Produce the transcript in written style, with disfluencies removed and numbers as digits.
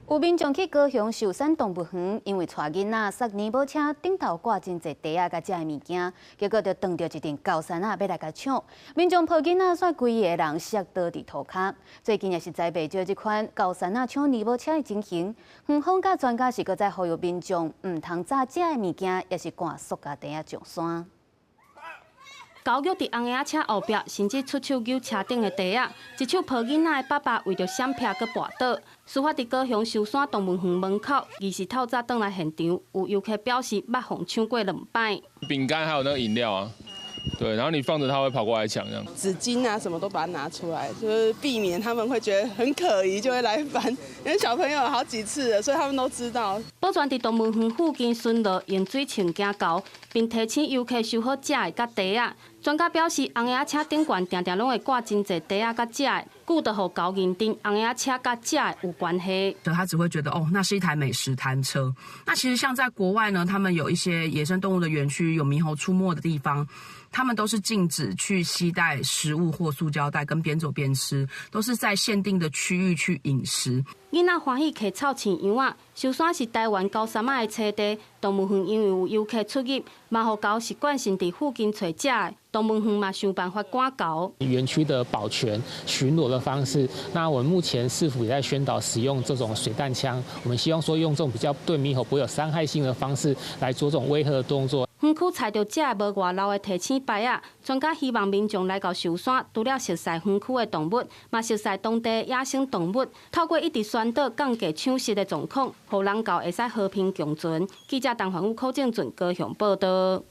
有民眾去高雄壽山動物園，因為帶囡仔塞呢寶車頂頭掛真濟袋仔佮食的物件，結果就撞著一陣猴山仔欲來共搶。民眾抱囡仔，煞規个人摔倒佇塗跤。最近也實在袂少這款猴山仔搶呢寶車的情形。園方佮專家是閣再呼籲民眾毋通紮食的物件，抑是掛塑膠袋仔上山。猴踞佇紅葉仔車後壁，甚至出手搝車頂的袋仔，一手抱囡仔的爸爸為著閃避閣跋倒。事發佇高雄壽山動物園門口，二是透早轉來現場，有遊客表示捌予搶過兩擺。餅乾還有那個飲料啊，對，然後你放著，他會跑過來搶，這樣。紙巾啊，什麼都把它拿出來，就是避免他們會覺得很可疑，就會來翻。因為小朋友好幾次了，所以他們都知道。保全佇動物園附近巡邏，用水槍驚猴，並提醒遊客收好食的佮袋仔。專家表示，紅葉仔車頂懸定定攏會掛真濟袋仔佮食的，故就予猴認定紅葉仔車佮食的有關係。他只會覺得哦，那是一台美食攤車。那其實像在國外呢，他們有一些野生動物的園區，有獼猴出沒的地方，他們都是禁止去攜帶食物或塑膠袋，跟邊走邊吃，都是在限定的區域去飲食。囡仔歡喜騎臭飼羊仔，壽山是台灣猴山仔的棲地，動物園因為有遊客出入，嘛予猴習慣性佇附近揣食的。動物園嘛想辦法趕猴。園區的保全巡邏的方式，那我們目前市府也在宣導使用這種水彈槍，我們希望說用這種比較對獼猴不會有傷害性的方式來做這種威嚇的動作。園區採著食的無外漏的提醒牌仔，專家希望民眾來到壽山，除了熟悉園區的動物，嘛熟悉當地野生動物，透過一直宣導降低搶食的狀況，予人猴會使和平共存。記者陳環宇、柯正俊高雄報導。